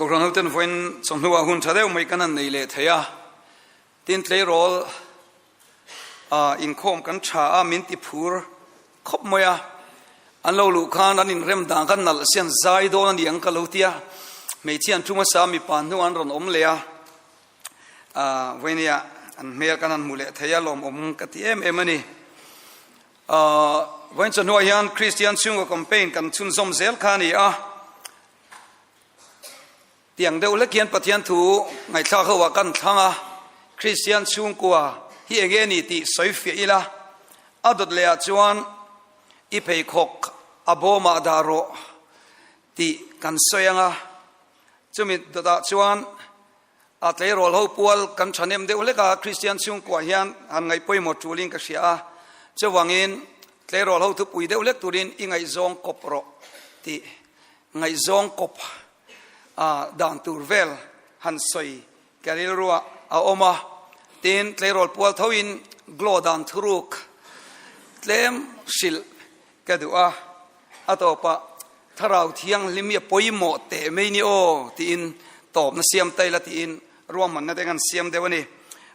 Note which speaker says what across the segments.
Speaker 1: Kohhran hoten vawiin chawhnuah hun tha deuh mai kan han nei leh thei a, tin tleirawl inkhawm kan tha a, min ti phur khawp mai a, an lo luh khan an inrem dan kha nalh sian zai dawn a ni ang ka lo ti a, hmeichhia an thu hmasa mipa hnu an rawn awm leh a, vawiinia an hmel kan han hmu leh thei a, lawmawm ka ti em em a ni. Vawiin chawhnuah hian Kristian chhungkaw campaign kan chhunzawm zel kha a ni a. Tiang deuh hlek hian Pathian thu ngaihthlak ho ah kan thlang a, Kristian chhungkua hi eng nge ni tih sawi fiah ila, a dawt leh ah chuan i pheikhawk a bawm ah dah rawh tih kan sawi ang a, chumi dawt ah chuan a tleirawl ho pual kan thahnem deuh hlek a, Kristian chhungkua hian han ngaih pawimawh tulin ka hria a, chuvangin tleirawl ho thupui deuh hlek turin i ngaihzawng kawp rawh tih Ngaihzawng kawp a dan tur vel han sawi ka rilruah a awm a, tin tleirawl pual thoin glow dan thuruk tlem hrilh ka duh a, a tawpah thlarau thianghlim hi a pawimawh teh mai ni aw tiin tawpna siam ta ila tiin ruahmanna te kan siam deuh a ni.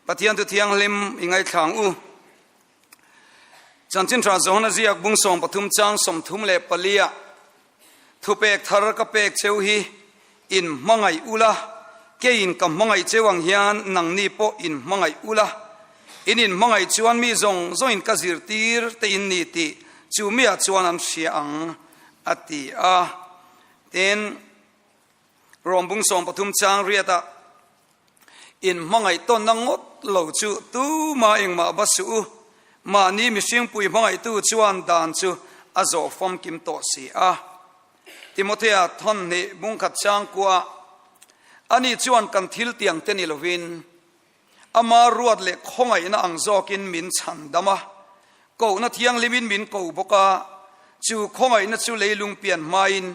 Speaker 1: Pathian thu thianghlim i ngaithlang u. Chanchin Tha Johana ziak bung 13 chang 34 ah thupek thar ka pek cheu hi in hmangaih ula, keiin ka hmangaih cheu ang hian nangni pawh in hmangaih ula, in in hmangaih chuan mi zawng zawngin ka zirtir te in ni tih chu miah chuan an hria ang a ti a. Tin, Rom bung 13 chang riat ah In hmangaih tawnna ngawt lo chu tuma engmah va suh u, mahni mihringpui hmangaihtu chuan dan chu a zawh famkim tawh si a. Timothea thawnhnih bungkhat changkuaah, Ani chuan kan thil tiang te ni lovin, ama ruat leh khawngaihna ang zawkin min chhan dam a, kohna thianghlimin min ko bawk a, chu khawngaihna chu leilung pian hmain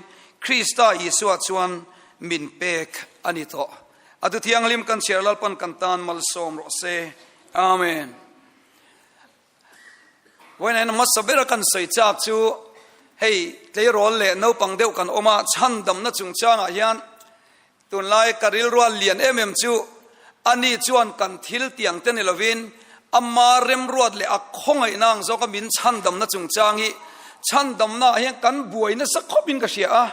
Speaker 1: Krista Isua chuan min pek a ni tawh. A du thianghlim kan chhiar Lalpan kan tan malsawm rawh se. Amen. Vawiin hmasa bera kan sawi chak chu hei tleirawl leh naupang deuh kan awm a, chhandamna chungchangah hian tunlai ka rilrual lian em em chu ani chuan kan thil tiang te ni lovin ama remruat leh a khawngaihna ang zawka min chhandamna chungchang hi chhandamna ah hian kan buai nasa khawpin ka hria a,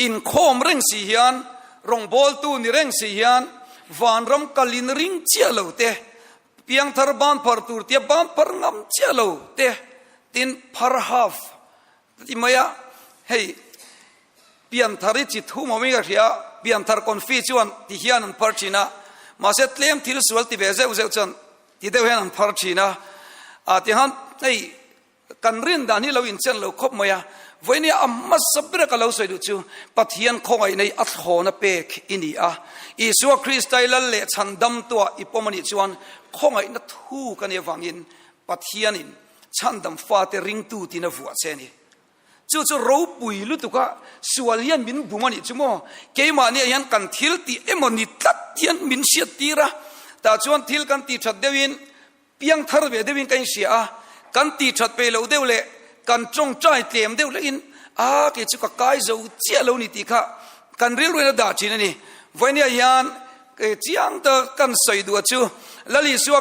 Speaker 1: inkhawm reng si hian Rawngbawltu ni reng si hian vanram kalin ring chiah lo te, piangthar ban phar tur tia ban phar ngam chiah lo te, tin phar half ti mai a, hei pianthar hi chi thum awm in ka hria, pianthar confi chuan ti hian an phar thin a, mahse tlem thil sual ti ve zeuh zeuh chuan ti deuh hian an phar thin a, ah ti han hei Kan rin dan hi lo inchen lo khawp mai a, vawinia a hmasa bera ka lo sawi duh chu Pathian khawngaih nei a thlawna pek i ni a. Isua Krista i lal leh chhan damtuah i pawm a nih chuan khawngaihna thu ka nih avangin Pathianin chhandam fate ringtu tiin a vuah che a ni. Chu chu ropui lutuka sual hian min bum a nih chu maw? Keimahniah hian kan thil tih emaw ni tlat hian min hriattir a, tah chuan thil kan tih that deuhin Piang thar ve deuhin ka inhria a, kan tih that peih loh deuh leh kan tawngtai tlem deuh hlekin a kei chu ka kai zo chiah lo ni tih kha kan rilruin a dah thin a ni. Vawinia hian chiang tak kan sawi duh a chu Lal Isua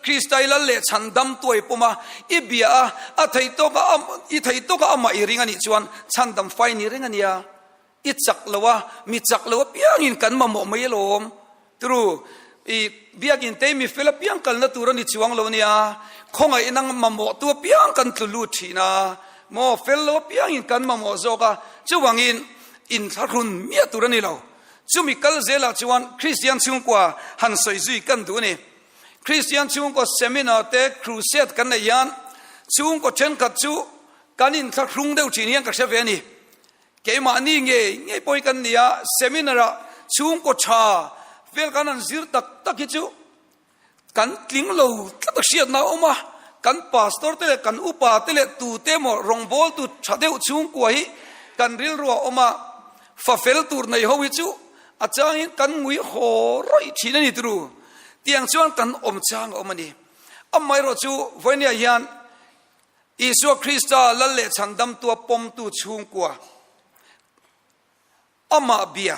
Speaker 1: Krista i lal leh chhan dam tuai pawm a, i bia a, a theih tawk a i theih tawk a amah i ring a nih chuan chhan dam fai ni reng a nia. I chak lo a, mi chak lo apiangin kan mamawh mai alawm. Tru, i biakin te mi fel apiang kalna tur a ni chuang lo nia, khawngaihna mamawh tu apiang kan tlu lut thin a, maw fel lo apiangin kan mamawh zawk a, chuvangin inthlahrun miah tur a ni lo. Chumi kal zelah chuan Kristian chhungkua han sawi zui kan duh a ni. Kristian chhungkaw seminar te crusade kan neih hian chhungkaw thenkhat chu kan inthlahrung deuh thin hian ka hre ve a ni. Keimahni ngei ngei pawh hi kan ni a, seminar ah chhungkaw tha vel kan han zir tak tak hi chu kan tling lo tlat a hriatna a awm a, kan pastor te leh kan upa te leh tute emaw rawngbawltu tha deuh chhungkua hi kan rilru a awm a, fa fel tur nei ho hi chu a changin kan ngui haw rawih thin a ni turu, tiang chuan kan awm chang a awm a ni. Amaherawhchu vawinia hian Isua Krista Lal leh Chhandamtua pawmtu chhungkua, Amah bia,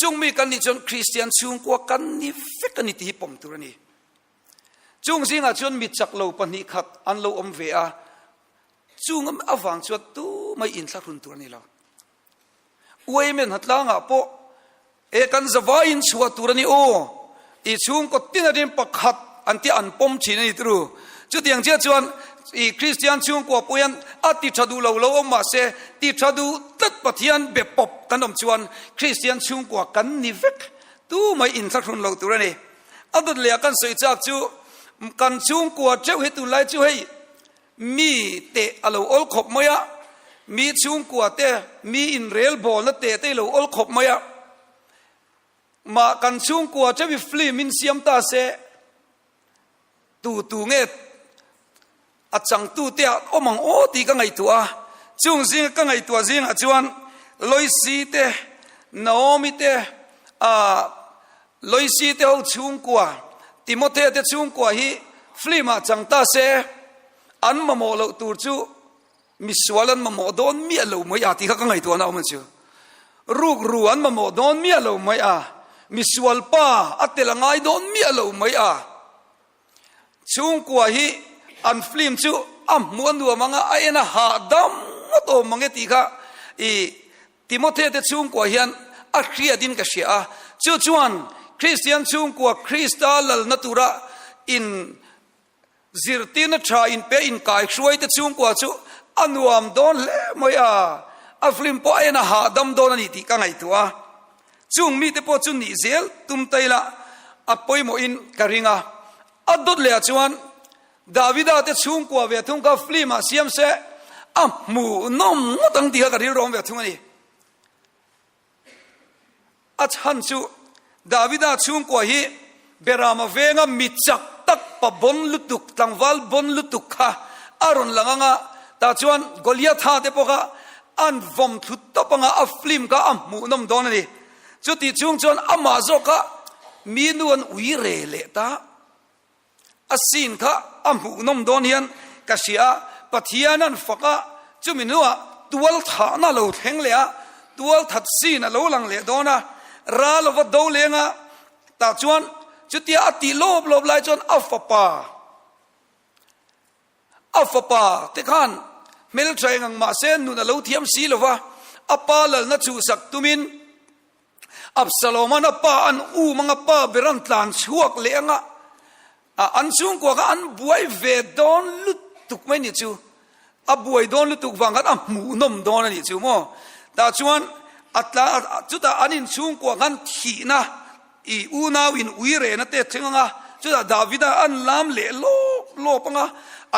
Speaker 1: Chung mi kan nih chuan Kristian chhungkua kan ni vek a ni tih hi pawm tur a ni. Chung zingah chuan mi chak lo pahnihkhat an lo awm ve a, chung avang chuan tumai inthlahrun tur a ni lo. Uaimen hatlangah pawh e kan zavaiin chhuah tur a ni aw i chhungkaw tin atin pakhat an tia an pawm thin a ni turu. Chutiang chiah chuan i Kristian chhungkua pawh hian a ti tha duh lo lo awm mahse ti tha duh tlat Pathian be pawp kan awm chuan Kristian chhungkua kan ni vek tumai inthlahrun lo tur a ni. A dawt leh ah kan sawi chak chu kan chhungkua theuh hi tunlai chu hei Mi teh a lo awl khawp mai a, mi chhungkua te, mi inrelbawlna teh te i lo awl khawp mai a. Mah kan chhungkua theuh i film in siam ta se, tu tu nge a changtu te ah awm ang aw tih ka ngaihtuah a. Chung zinga ka ngaihtuah zingah chuan Loisi te, Naomi te, ah Loisi te ho chhungkua, Timothea te chhungkua hi film ah chang ta se, an mamawh loh tur chu misual an mamawh dawn miah lo mai a tih kha ka ngaihtuahna awm a chu. Rukru an mamawh dawn miah lo mai a, misual pa a tel a ngai dawn miah lo mai a. Chhungkua hi an film chu a hmuh a nuam ang a, a en a hahdam ngawt awm ang e tih kha i Timothea te chhungkua hian a hriatin ka hria a, chu chuan Kristian chhungkua Krista lalna tura in zirtirna tha inpe inkaihruai te chhungkua chu a nuam dawn hle mai a, a film pawh a en a hahdam dawn a ni tih ka ngaihtuah a. Chung mite pawh chu nih zel tum ta ila a pawimawhin ka ring a, a dawt leh ah chuan Davida te chhungkua ve thung kha film ah siam se a hmuhnawm ngawt ang tih kha ka rilru awm ve thung a ni. A chhan chu Davida chhungkua hi Berama venga mi chak tak pa bon lutuk, tlangval bon lutuk kha a rawn lang ang a, tah chuan Goliatha te pawh kha an vawm thlu tawp ang a, a film kha a hmuhnawm dawn a ni. Chutih chhung chuan amah zawk kha mi nu an ui re leh ta. A scene kha a hmuhnawm dawn hian ka hria a, Pathian an fak a, chumi hnuah tual thahna a lo thleng leh a, tual that scene a lo lang leh dawn a, ral ava do leng a, tah chuan chutia a tih lawp lawp lai chuan a fapa, a fapa te khan hmeltha eng ang mahse nun a lo thiam si lova, a pa lalna chhuhsak tumin, Absaloman a pa an um anga pa ber an tlan chhuak leh anga an chhungkua kha an buai ve dawn lutuk mai ni chu a buai dawn lutuk vang khan a hmuhnawm dawn a nih chu maw tah chuan a tla chutah an inchhungkua khan thihna i unau in ui rehna te thleng anga chutah Davida an lam leh lawp lawp anga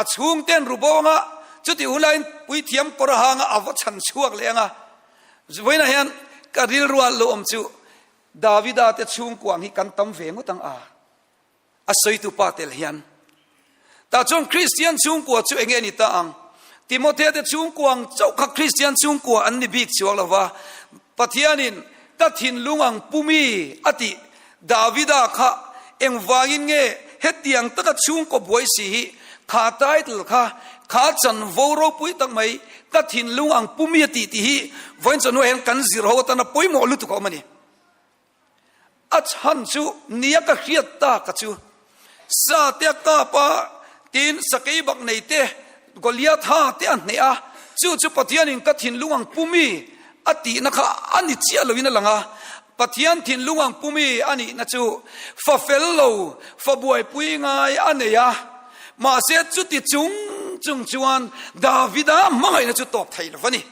Speaker 1: a chhungte an ru bo anga chutih hunlaiin puithiam kawr a hang a a va chhan chhuak leh anga Vawiinah hian ka rilrua lo awm chu Davida te chhungkuang hi kan tam ve ngawt ang a, a sawitu pa tel hian. Tah chuan Kristian chhungkua chu enge ni ta ang? Timothea te chhungkuang chauh kha Kristian chhungkua an ni bik chuang lo va, Pathianin ka thinlung ang pumi a tih Davida kha engvangin nge hetiang taka chhungkaw buai si hi kha title kha kha chanvo ropui tak mai ka thinlung ang pumi a tih tih hi vawiin chawhnuah hian kan zir ho atana pawimawh lutuk a awm a ni. A chhan chu nia ka hriat ta ka chu sa te a kap a tin sakei bak nei te Goliatha te a hneh a chu chu Pathianin ka thinlung ang pumi a tihna kha a ni chiah loin a lang a Pathian thinlung ang pumi a nihna chu fa fel lo, fa buaipui ngai a nei a. Mahse chuti chung chung chuan Davida hmangaihna chu tawp thei lo va ni.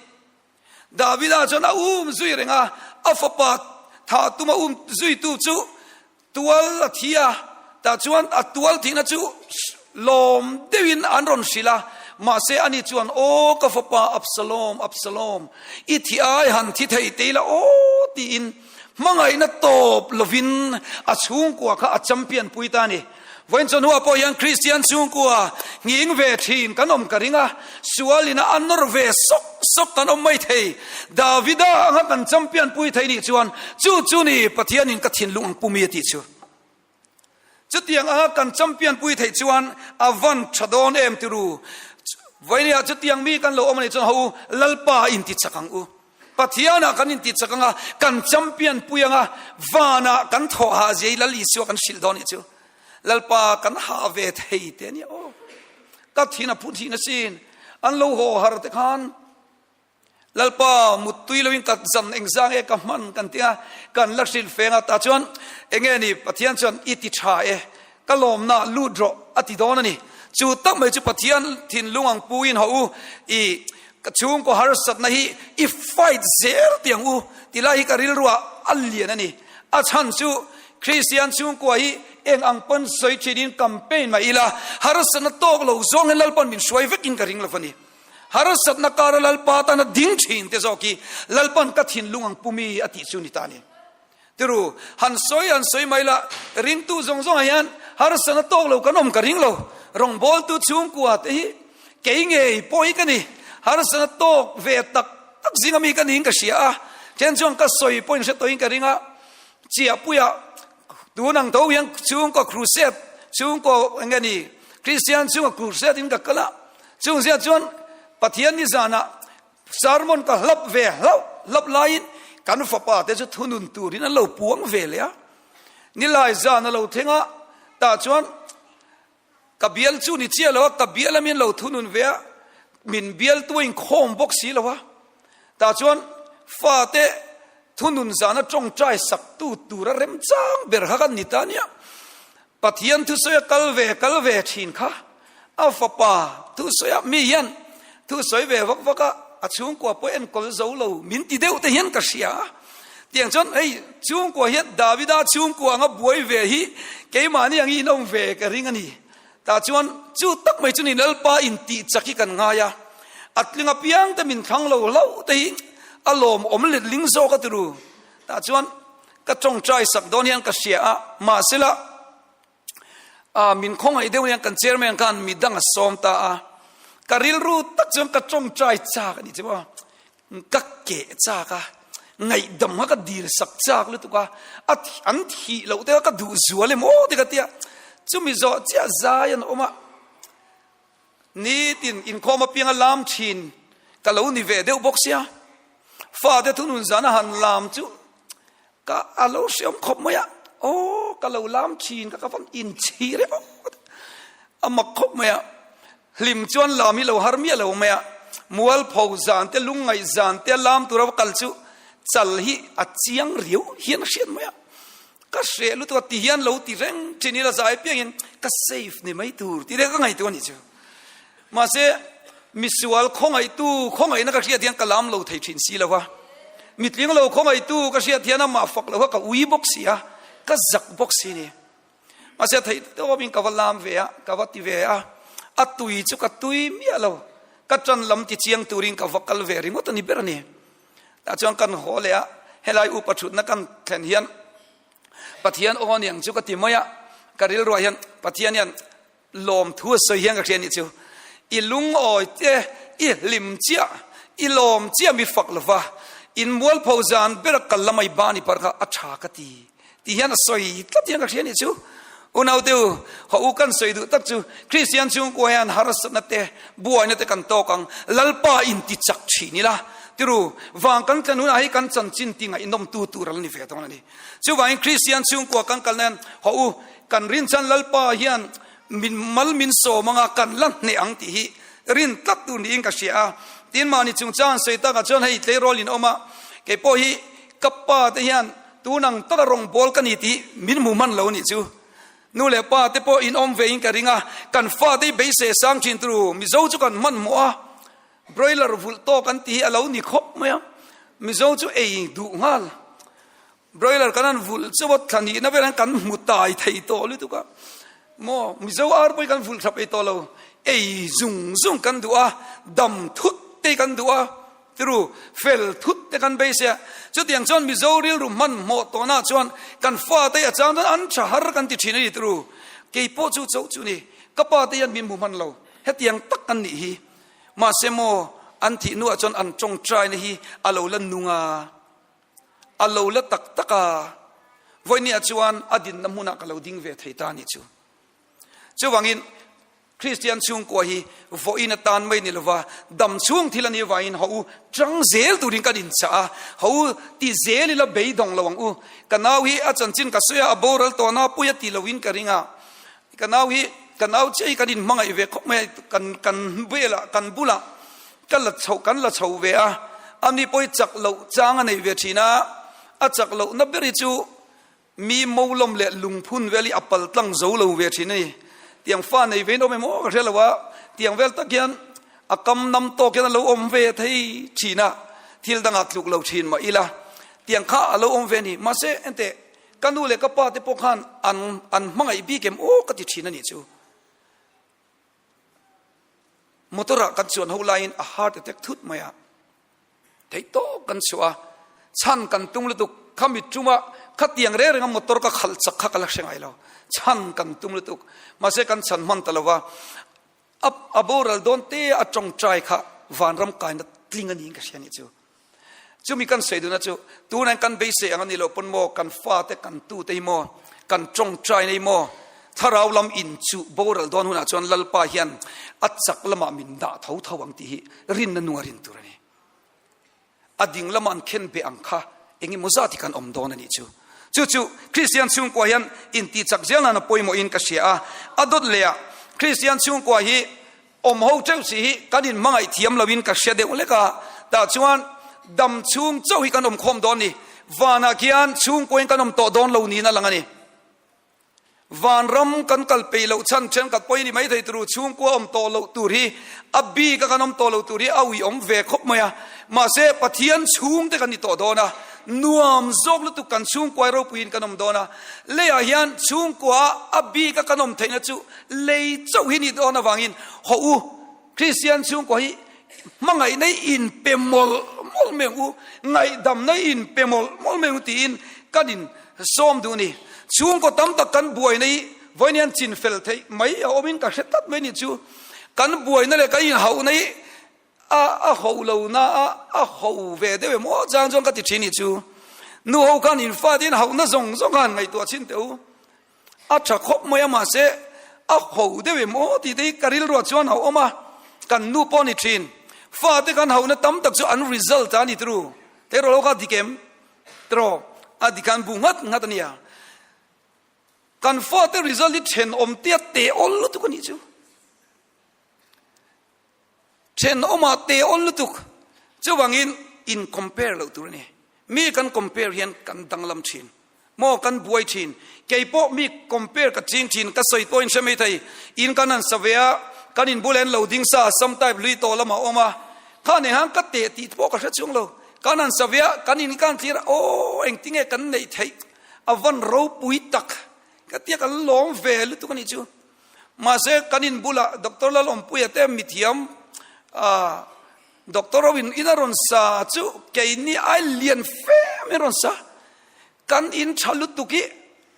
Speaker 1: Davida chuan a um zui reng a, a fapa thah tuma um zuitu chu Tual a thi a, tah chuan a tual thihna chu lawm deuhin an rawn hrilh a, mahse ani chuan, Aw ka fapa Absalom, Absalom, i thi ai han thi thei tei la aw tiin hmangaihna tawp lovin a chhungkua kha a champion pui ta a ni. Vawiin chawhnuah pawh hian Kristian chhungkua nghing ve thin kan awm ka ring a, sualin a nawr ve sawk sawk kan awm mai thei. Davida anga kan champion pui thei nih chuan chu chu ni Pathianin ka thinlung ang pumi a tih chu. Chutiang anga kan champion pui theih chuan a van tha dawn em ti ru. Vawinia chutiang mi kan lo awm a nih chuan ho u Lalpa inti chak ang u. Pathianah kan intichak anga, kan champion pui anga, vanah kan thawh hah zia hi Lal Isua kan hrilh dawn nih chu. Lalpa kan hah ve thei te ania aw. Ka thin a phu thin asin. An lo haw har te khan Lalpa muttui loin ka zan engzang e ka hman kan tia kan la hrilh feng a ta chuan enge ni Pathian chuan i ti tha e ka lawmna lut rawh a ti dawn a ni. Chu tak mai chu Pathian thinlung ang pu in haw u i ka chhungkaw harsatna hi i fight zel ti ang u ti lai hi ka rilruah a lian a ni. A chhan chu Kristian chhungkua hi eng ang pawn sawi thinin campaign mah ila harsatna tawk lo zawng hian Lalpa'n min hruai vekin ka ring lo a ni. Harsatna kara Lalpa tana ding thin te zawk hi Lalpa'n ka thinlung ang pumi a tih chu ni ta a ni. Tiru, han sawi han sawi mai la, ringtu zawng zawngah hian harsatna tawk lo kan awm ka ring lo. Rawngbawltu chhungkua te hi kei ngei pawh hi ka ni. Harsatna tawk ve tak tak zinga mi ka niin ka hria a, then chuan ka sawi pawhin hre tawhin ka ring a, Chiahpuiah tun ang tho hian chhungkaw crusade, chhungkaw eng nge ni, Kristian chhungkaw crusade in ka kal a, chung zia chuan Pathian ni zanah sermon ka hlap ve hlauh hlap laiin kan fapa te chu thunun turin an lo puang ve leh a, nilai zan a lo thleng a, tah chuan Ka bial chu ni chiah lo a, ka bial a min lo thunun ve a, min bial tu a inkhawm bawk si lo a. Tah chuan fate thunun zana tawngtai sak tu tura remchang ber kha kan ni ta nia. Pathian thusawi a kal ve kal ve thin kha a fapa thusawi a mi hian thusawi ve vak vak a, a chhungkua pawh enkawl zo lo min ti deuh te hian ka hria a. Tiang chuan hei chhungkua hian Davida chhungkua anga buai ve hi keimahni ang hi in awm ve ka ring a ni. Tah chuan chu tak mai chu ni Lalpa in tih chak hi kan ngai a, a tling apiang te min thlang lo hlauh te hi a lawmawm letling zawk a ti ru. Tah chuan ka tawngtai sak dawn hian ka hria a, mahsela a min khawngaih deuh hian kan chairman khan midang a sawm ta a, ka rilru tak chuan ka tawngtai chak a ni chu maw. Ka keh chak a, ngaihdam kha ka dil sak chak lutuk a, a an thih loh te kha ka duh zual em aw te ka tia, chumi zawh chiah zai an awm a, nitin inkhawm apianga lam thin ka lo ni ve deuh bawk sia, fate thunun zana han lam chu Ka a lo hriam khawp mai a, aw ka lo lam thin ka ka van inchhir e aw a mak khawp mai a, hlim chuan lam hi lo har miah lo mai a, mualpho zan te lungngaih zan te lam tura va kal chu chal hi a chiang riau hian a hriat mai a, ka hreh lutuk a ti hian lo ti reng thin ila zai piangin ka safe ni mai tur tih te ka ngaihtuah a nih chu. Mahse, misual khawngaihtu khawngaihna ka hriat hian ka lam lo thei thin si lo a. Mitling lo khawngaihtu ka hriat hian amah fak lo kha ka ui bawk si a, ka zak bawk si ni. Mahse, theih tawpin ka va lam ve a, ka va ti ve a, a tui chu ka tui miah lo. Ka tan lam ti chiang turin ka va kal ve ringawt a ni ber a ni. Tah chuan kan haw leh a, helai upa thutna kan thlen hian Pathian aw aniang chu ka ti mai a, ka rilruah hian Pathian hian Lawmthu a sawi hian ka hria nih chu, i lungawi te, i hlim chiah, i lawm chiah mi fak lova, in mualpho zan ber a kal lamai ba ni par kha a tha ka ti, ti hian a sawi tlat hian ka hria nih chu. Unaute u, haw u kan sawi duh tak chu, Kristian chhungkua hian harsatna te, buaina te kan tawk ang, Lalpa in ti chak thin ila, tiru, vang kan tlan hunah hi kan chanchin ti ngaihnawmtu tur a la ni ve dawn a ni. Chuvangin Kristian chhungkua kan kalna hian haw u, Kan rin chuan Lalpa hian min mal min sawm anga kan la hneh ang tih hi rin tlat tur niin ka hria a. Tin mahni chungchang sawi takah chuan hei tleirawl in awm a, kei pawh hi ka pa te hian tun ang taka rawngbâwl ka ni tih min hmu hman lo nih chu. Nu leh pa te pawh in awm ve in ka ring a, kan fate hi beisei sang thin turu Mizo chu kan hmanhmawh a, broiler vulh tawk an tih hi a lo ni khawp mai a, Mizo chu ei duh nghal. Broiler kan han vulh chauh a, thla nihna vel hian kan hmu tai thei tawh lutuk a, maw Mizo ar pawh hi kan vulh tha peih tawh lo, ei zung zung kan duh a, dam thut te kan duh a, tiru fel thut te kan beisei a, chutiang chuan Mizo rilru hmanhmawh tawhna chuan kan fate hi a chang chuan an tha har kan ti thin a ni tiru, kei pawh chu chauh chu ni, ka pa te hian min hmu hman lo, hetiang tak an nih hi, mahse maw an thih hnuah chuan an tawngtaina hi a lo la nung a. A lo la tak tak a, vawinia chuan a dinna hmunah ka lo ding ve thei ta a nih chu. Chuvangin. Kristian chhungkua hi vawiin atan mai ni lova dam chhung thil a nih avangin haw u tang zel turin kan inchah a, haw u ti zel ila beidawng lo ang u. Ka nau hi a chanchin ka sawi a, a boral tawhna pui a ti loin ka ring a, ka nau hi ka nau chiah hi kan inhmangaih ve khawp mai a, kan kan velah kan bulah ka la chho kan la chho ve a, ani pawh hi chak loh chang a nei ve thin a, a chak lohna ber hi chu Mi molawm leh lungphun vel hi a pal tlang zo lo ve thin a ni. Tiang fa nei vein awm em aw ka hre lo a, tiang vel tak hian a kam nam tawk hian a lo awm ve thei thin a, thil dangah tluk lo thin mah ila tiang kha a lo awm ve a ni. Mahse enteh ka nu leh ka pa te pawh khan an an hmangaih bik em aw ka ti thin a nih chu. Motor ah kan chuan ho laiin a heart attack thut mai a. Theih tawk kan chhuah a, chhan kan tum lutuk, kha mit tuma khatiang reng renga motor ka khalh chak kha ka la hre ngai lo, chhan kan tum lutuk, mahse kan chhan hman ta lo va, a boral dawn te a tawngtai kha vanram kaina tling a niin ka hria nih chu. Chumi kan sawi duhna chu tunah kan beisei ang a nih loh pawn maw kan fate kan tute hi maw kan tawngtai nei maw thlarau lam in chu boral dawn hunah chuan Lalpa hian a chak lamah min dah tho tho ang tih hi rinna nunga rin tur a ni. A ding lama an khen beh ang kha eng emaw zat hi kan awm dawn a nih chu. Chu chu Kristian chhungkua hian intih chak zel nan a pawimawhin ka hria a. A dawt lehah Kristian chhungkua hi awm ho teuh si hi kan inhmangaih thiam loin ka hria deuh lek a. Tah chuan dam chhung chauh hi kan awm khawm dawn ni. Vanah khian chhungkuain kan awm tawh dawn lo niin a lang a ni. Vanram kan kal peih loh chhan thenkhat pawh hi ni mai thei turu chhungkua awm tawh loh tur hi a bik a kan awm tawh loh tur hi a ui awm ve khawp mai a. Mahse Pathian chhungte kan ni tawh dawn a, nuam zawk lutuk kan chhungkuai ropuiin kan awm dawn a. Leiah hian chhungkua a bik a kan awm theihna chu lei chauh hi ni dawn avangin haw u Kristian chhungkua hi hmangaihna i inpe mawlh mawlh mai ang u, ngaihdamna i inpe mawlh mawlh mai ang u tiin kan in sawm duh a ni. Chhungkaw tam tak kan buaina hi vawiin hian chin fel theih mai a awmin ka hre tlat mai a ni chu. Kan buaina leh kan inhauhna hi a a ho lo na a, a ho ve deuh em aw chang chuan ka ti thin a ni chu. Nu ho khan in fate inhauhna zawng zawng khan ngaihtuah chhin teh u. A tha khawp mai a mahse a ho deuh em aw tih te hi ka rilruah chuan a awm a, kan nu pawh a ni thin. Fate kan hauhna tam tak chu an result a ni tru. Tleirawl ho kha a dik em? Tiraw? A dik khan bu nghat nghat a nia. Kan fate result hi thenawm tia te awl lutuk a nih chu. Thenawmah te awl lutuk. Chuvangin in compare loh tur a ni. Mi kan compare hian kan danglam thin. Maw kan buai thin. Kei pawh mi compare ka ching thin, ka sawi pawhin hre mai thei. In kan han sa ve a, kan inbul en lo ding sa, some type lui tawh lamah a awm a. Kha nen khan ka teh tih pawh ka hre chhung lo. Kan han sa ve a, kan in kan thlir a, aw engtinge kan neih theih a van ropui tak. Ka tia kan lawm ve lutuk a nih chu. Mahse kan in bulah Doctor Lalawmpuia te mithiam ah Doctor ho in in a rawn sa chu keini ai lian fe mai a rawn sa. Kan in tha lutuk hi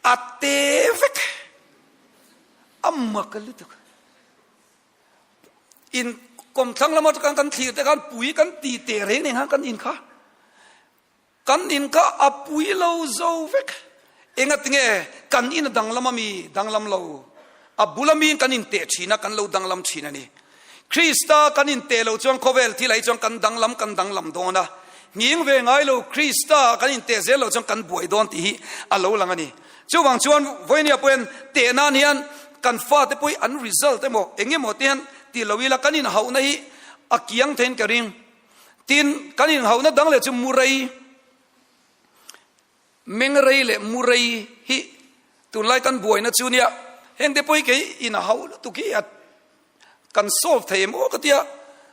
Speaker 1: a te vek. A mak lutuk. In kawmthlang lama kan kan thlir te khan pui kan ti te reng reng khan kan in kha. Kan in kha a pui lo zo vek. Engatinge kan in a danglam a mi? Danglam lo. A bula miin kan inteh thin a, kan lo danglam thin a ni. Krista kan inteh loh chuan khawvel thil ah hi chuan kan danglam kan danglam dawn a. Nghing ve ngai lo Krista kan inteh zel loh chuan kan buai dawn tih hi a lo lang a ni. Chuvang chuan vawinia pawhin teh nan hian kan fate pawh hi an result emaw eng emaw te hian ti lo ila kan inhauhna hi a kiang theiin ka ring. Tin, kan inhauhna dang leh chu Murray, Mengrei leh Murray hi tunlai kan buaina chu nia, hengte pawh hi kei in a hauh lutuk hi a kan solve thei em aw ka tia,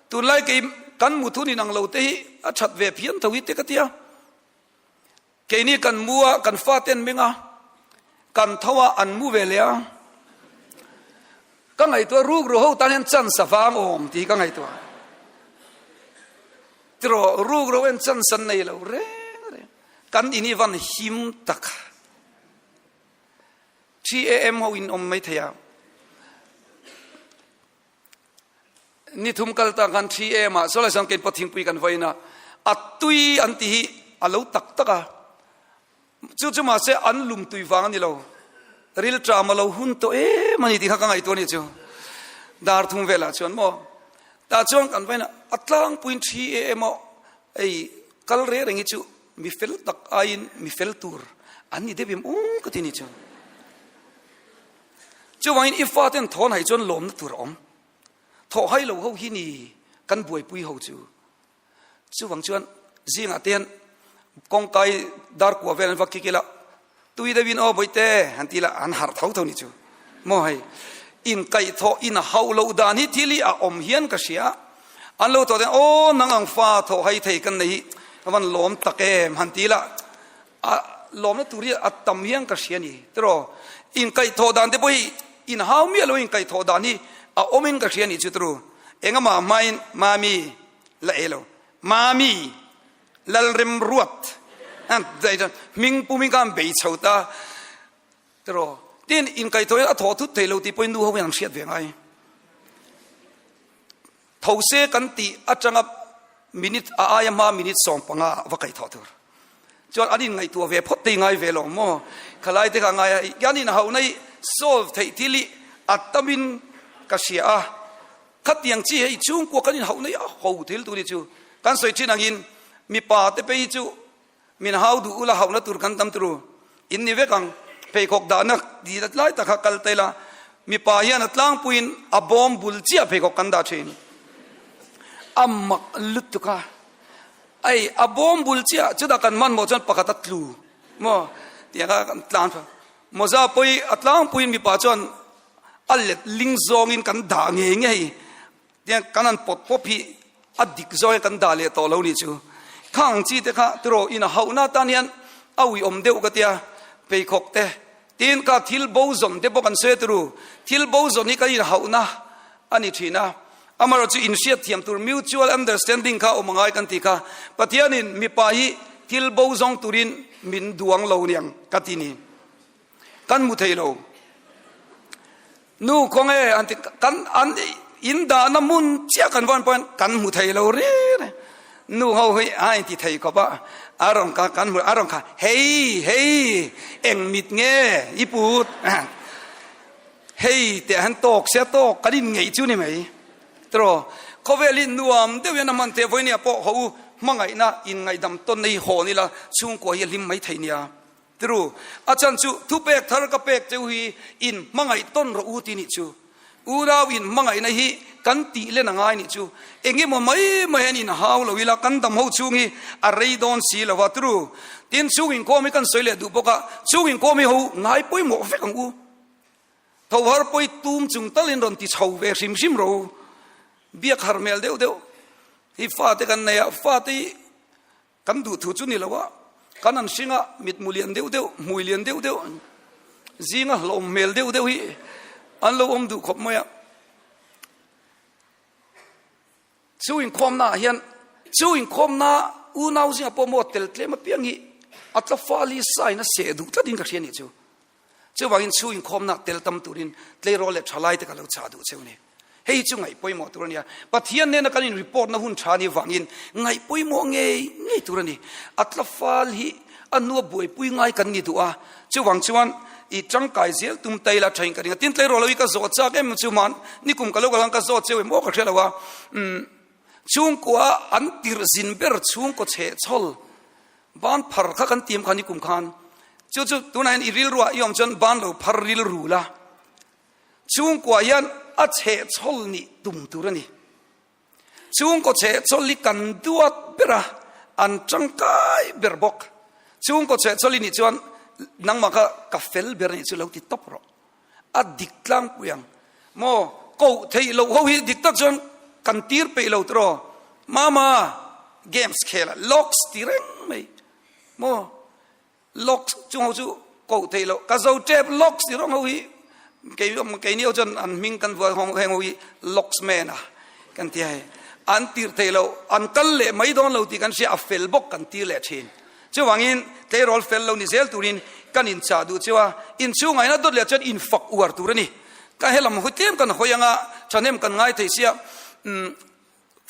Speaker 1: tunlai kei kan muthun inang lo te hi a that ve phian tho hi te ka tia. Keini kan mu a, kan fate an meng a, kan tho a, an mu ve leh a. Ka ngaihtuah ruk ru ho tan hian chance a vang awm tih hi ka ngaihtuah. Tiraw ruk ro en chance an nei lo reng reng. Kan in hi van him tak. TAM ho in awm mai thei a. Ni thum kal ta khan thi em ah sawlai chuan keipawh thingpui kan vawiin a, a tui an tih hi a lo tak tak a, chu chu mahse an lum tui vang a ni lo, rilṭam a lo hun tawh em a ni tih kha ka ngaihtuah a ni chu. Dar thum velah chuan maw tah chuan kan vain a tlangpuiin thi e emaw ei kal reng reng hi chu mi fel tak aiin mi fel tur an ni deuh em aw ka ti ni chuan. Chuvangin i faten thawn hai chuan lawmna tur a awm. Thawh hai lo ho hi ni kan buaipui ho chu. Chuvang chuan zingah te hian kawngkai dar kua vel an va kik ila tui deuhin aw bawihte han ti ila an harh tho tho ni chu maw hei inkaih thawh in hauh loh dan hi thil hi a awm hian ka hria an lo thawh ten aw nang ang fa thawh hai thei kan nei hi ka van lawm tak em han ti ila a lawmna tur hi a tam hian ka hria ni tiraw inkaih thawh dan te pawh hi inhau miah lo inkaih thawh dan hi a awmin ka hria ni chu tiraw engama hmain mami la e lo mami lalrem ruat hming pumin khan bei chho ta tiraw tin inkaihthawh hian a thawh thut thei lo tih pawhin nu ho hian an hriat ve ngai tho se kan tih atanga minute a aia hma minute 15 va kaihthawh tur chuan an inngaihtuah ve phawt te ngai ve lo maw khalai te kha ngai a hian in hauh na hi solve theih thil hi a tamin ka hria a Khatiang chi hei chhungkua kan inhauh nei a ho thil tur hi chu kan sawi thin angin mipa te phei hi chu min hau duh ula hauhna tur kan tam turu in ni vek ang. Pheikhawk dahna ti lai tak kha kal ta ila mipa hian a tlangpuiin a bawm bul chiah pheikhawk kan dah thin. A mak lutuk a, ei a bawm bul chiah chutah kan hmanhmawh chuan pakhat a tlu maw tiang kha kan tlang mawza pawhi a tlangpuiin mipa chuan A let ling zawngin kan dah ngei ngei tiang kan han pawt pawp hi a dik zawngin kan dah leh tawh lo nih chu. Khang chi te kha tiraw in a hauhna atan hian a uiawm deuh ka tia pheikhawk te tin kha thil bo zawn te pawh kan sawi turu thil bo zawn hi kan in hauhna a ni thin a amaherawh chu inhriat thiam tur mutual understanding kha awm angai kan tih kha Pathianin mipa hi thil bo zawng turin min duang lo niang ka ti ni. Kan hmu thei lo. Nu kawng e an ti kan an in dahna hmun chiah kan vawn pawhin kan hmu thei lo ri ri. Nu ho hi a inti thei khawp a, a rawn kha kan hmu a rawn kha hei hei eng mit nge i put hei teh han tawk sia tawk kan in ngeih chu ni mai. Tiraw khawvel hi nuam deuh hian a hman theih vawinia pawh ho u hmangaihna in ngaihdam tawn na hi hawn ila chhungkua hi a hlim mai thei nia. Tiru, a chan chu thupek thar ka pek cheu hi in hmangaih tawn rawh u ti nih chu. Unau in hmangaihna hi kan tih len a ngai nih chu. Engemaw mai mai hian in hau lo ila kan dam ho chhung hi a rei dawn si lo va. Tiru, tin chhung inkhawm hi kan sawi leh duh bawk a, chhung inkhawm hi ho ngai pawimawh vek ang u. Tho har pawi tum chung talin rawn ti chho ve hrim hrim rawh u. Biak har hmel deuh deuh hi fate kan nei a, fate hi Kan duh thu chu ni lo a, kan an hring a, mitmu lian deuh deuh, hmui lian deuh deuh, zinga hlawm hmel deuh deuh hi an lo awm duh khawp mai a. Chu inkhawmna ah hian chu inkhawmna unau zinga pawh maw tel tlem apiang hi a tla fal hi sain a seh duh tlatin ka hria nih chu. Chuvangin chhu inkhawmna tel tam turin tleirawl leh thalaite ka lo chah duh cheu ni. Hei hi chu ngaih pawimawh tur a nia. Pathian nena kan in report na hun tha ni vangin ngaih pawimawh ngei ngei tur a ni. A tla fal hi a hnua buaipui ngai kan ni duh a. Chuvang chuan i tangkai zel tum ta ila thain ka ring a. Tin tleirawl ho hi ka zawh chak em chu man nikum ka lo kal khan ka zawt cheu em aw ka hria lo a. Umm chhungkua an tirh zin ber chhungkaw chhehchhawl Ban phar kha kan tiam kha nikum khan chu chu tunah hian i rilruah i awm chuan ban lo phar rilru la chhungkua hian a chhehchhawl nih tum tur a ni chhungkaw chhehchhawl hi kan duat ber a an tangkai ber bawk chhungkaw chhehchhawl i nih chuan nangmah kha ka fel ber a nih chu lo ti tawp rawh a dik tlangpui ang maw koh theih loh ho hi dik tak chuan kan tir peih lo tiraw mama games khel a locks ti reng mai maw locks chung ho chu koh theih loh ka zo tep locks ti rawng ho hi kei keini ho chuan an hming kan vuah heng ho hi locks man a kan ti hei an tir theih loh an kal leh mai dawn lo tih kan hria a fel bawk kan tir leh thin Chuvangin tleirawl fel lo ni zel turin kan inchah duh cheu a, inchhungah hian a dawt leh chuan infak uar tur a ni. Ka helam hawi tlem kan hawi anga thahnem kan ngai thei sia, umm